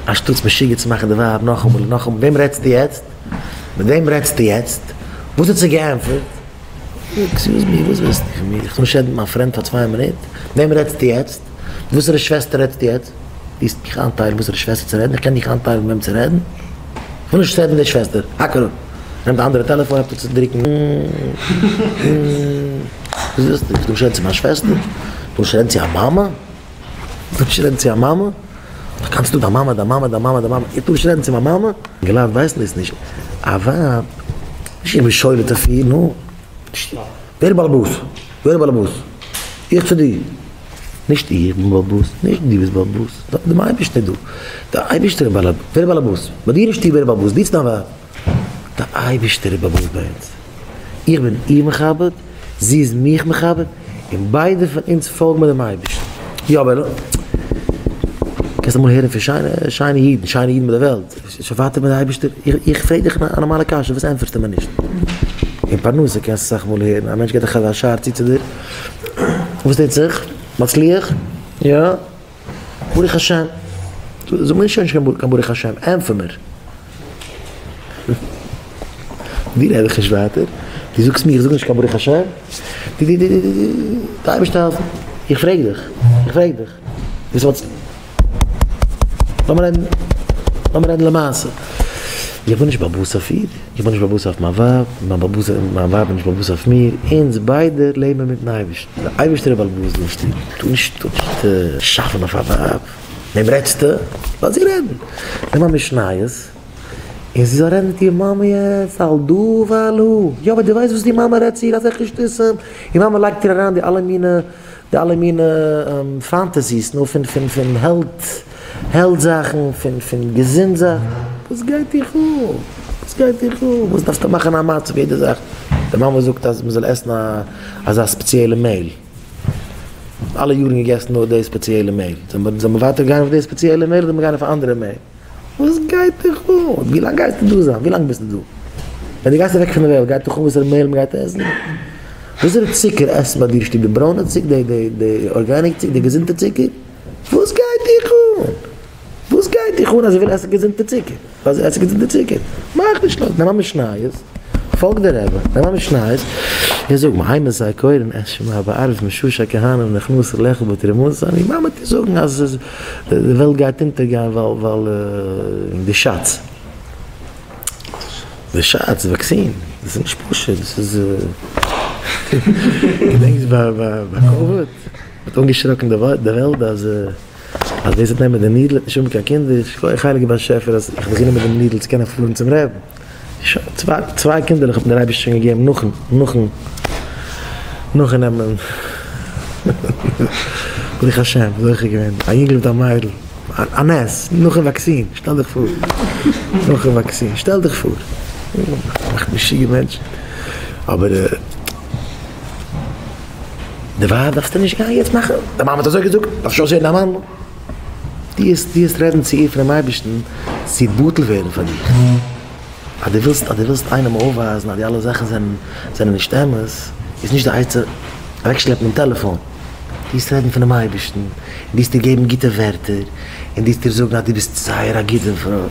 אנשטאטס משוגע צו מאכן די ווייב נאכאמאל און נאכאמאל, וועם רעדסטו יעצט? מיט וועם רעדסטו יעצט? וואס האט זי געענטפערט? excuse me, וואס ווילסטו פון מיר? איך טאר נישט רעדן מיט מיין friend פאר צוויי מינוט? מיט וועם רעדסטו יעצט? מיט וואסערע שוועסטער רעדסטו יעצט? דו וועסט מיך איינטיילן וואסערע שוועסטער צו רעדן? איך קען דיך איינטיילן מיט וועם צו רעדן? איך וויל נישט רעדן מיט די שוועסטער. האק אראפ. נעמט די אנדערע טעלעפאן הייבט אן צו דרוקן. וואס ווילסטו? איך טאר נישט רעדן צו מיין שוועסטער? איך טאר נישט רעדן צו א מאמע? איך טאר נישט רעדן צו א מאמע? דאך קאנסטו דיין מאמע, דיין מאמע, דיין מאמע, דיין מאמע, איך טאר נישט רעדן צו מיין מאמע? אינגעלייט ווייסן דאס נישט, א ווייב, נישט איך בין שולט אויף איר, נו, ווער איז באלעבאס? ווער איז באלעבאס? איך צו דו? נישט איך בין באלעבאס, נישט דו ביסט באלעבאס, דער אייבערשטער איז דא, דער אייבערשטער איז באלעבאס, ווער איז באלעבאס? ביי דיר אין שטוב ווער איז באלעבאס? דו צו דיין ווייב? דער אייבערשטער איז באלעבאס ביי אונז, איך בין איר מכבד, זי איז מיך מכבד, און ביידע פון אונז פאלגן מיר דעם אייבערשטן. יא אבער קענסט אמאל הערן פון שיינע שיינע אידן, שיינע אידן מיט די וועלט, שוין ווייטער מיט די אייבערשטער, איך פרעג דיך א נארמאלע קשיא, וואס ענטפערסטו מיר נישט? אין פרנסה קענסטו אסאך מאל הערן, א מענטש געט דיך אזא שאר צו צו דיר, וואס טוט זיך? מצליח? יא? ברוך השם. זאג מיר נישט קיין ברוך השם, ענטפער מיר. ווי רעד איך נישט ווייטער? דו זאגסט מיר איך זאג נישט קיין ברוך השם? די די די די די די אייבערשטער העלפן. איך פרעג דיך, איך פרעג דיך. וואס האט לאמיר רעדן, לאמיר רעדן למעשה. איך בין נישט באלעבאס אויף איר, איך בין נישט באלעבאס אויף מיין ווייב, מיין באלעבאס, מיין ווייב איז נישט באלעבאס אויף מיר, אונז ביידע לעבן מיטן אייבערשטן. דער אייבערשטער איז באלעבאס דא אין שטוב. טו נישט, טו נישט שאפן אויף א ווייב. וועם רעדסטו? לאז זי רעדן. נעם א משניות און זי זאל רעדן מיט איר מאמע יעצט על דא ועל הא. יא אבער דו ווייסט וואס די מאמע רעדט צו איר אזעלכע שטותים? איר מאמע לייגט איר אריין די אלע מינע די אלע מינע fantasies נו פון פון פון health health זאכן פון פון געזונט זאכן. וואס גייט דיך אן? וואס גייט דיך אן? וואס דארפסטו מאכן א מצב יעדע זאך? די מאמע זאגט אז מ'זאל עסן א אזא ספעציעלע מעהל. אלע יארן געגעסן נאר די ספעציעלע מעהל, זאל מען ווייטער גיין אויף די ספעציעלע מעהל אדער מען גיין אויף א אנדערע מעהל? וואס גייט דיך אן? ווי לאנג גייסטו דא זיין? ווי לאנג ביסטו דא? ווען דו גייסט אוועק פון די וועלט גייט דיך אן וואסערע מעהל מען גייט עסן? וואסערע צוקער עסט מען ביי דיר אין שטוב? די ברוינע צוקער? די די די organic צוקער? די געזונטע צוקער? וואס גייט דיך אן? וואס גייט דיך אן אז זי וויל עסן געזונטע צוקער? לאז זי עסן געזונטע צוקער. מאך נישט לאז, נעם א משניות, פאלג די רבי, נעם א משניות, און זאג, מאימתי קורין את שמע בערבית משעה שהכהנים נכנסין לאכול בתרומתן, די מאמע טוט זאגן אז די וועלט גייט אונטערגיין ווייל ווייל די shots. די shots, די וואקסין, דאס איז נישט פשוט, דאס איז געדענקסט ביי ביי קאוויד? מ'האט אנגעשראקן די וועלט אז. אז דאס וועט נעמען די needle וועט נישט האבן קיין קינדער, שכוח הייליגער באשעפער אז איך האב גענומען דעם needle צו קענען פארן צום רעבן, שוין צוויי צוויי קינדערלעך האט מיר דער אייבערשטער שוין געגעבן נאכן נאכן נאכן נעמען ברוך השם זוכה געווען א יונגל מיט א מיידל, א נס, נאכן וואקסין, שטעל דיך פאר, נאכן וואקסין, שטעל דיך פאר, מאכט משוגע מענטשן, אבער. די ווייב דארפסטו נישט גיין יעצט מאכן, די מאמע האט אזוי געזאגט, דארפסט נישט אויסהערן דיין מאמע, דו וועסט דו וועסט רעדן צו איר פונעם אייבערשטן, זי וועט בטל ווערן פאר דיך, אז דו ווילסט אז דו ווילסט איינעם אויפווייזן אז די אלע זאכן זענען זענען נישט אמת, איז נישט די עצה אוועקשלעפן דעם טעלעפאן, דו וועסט רעדן פונעם אייבערשטן, דו וועסט איר געבן גוטע ווערטער, און דו וועסט איר זאגן אז דו ביסט זייער א גוטע פרוי.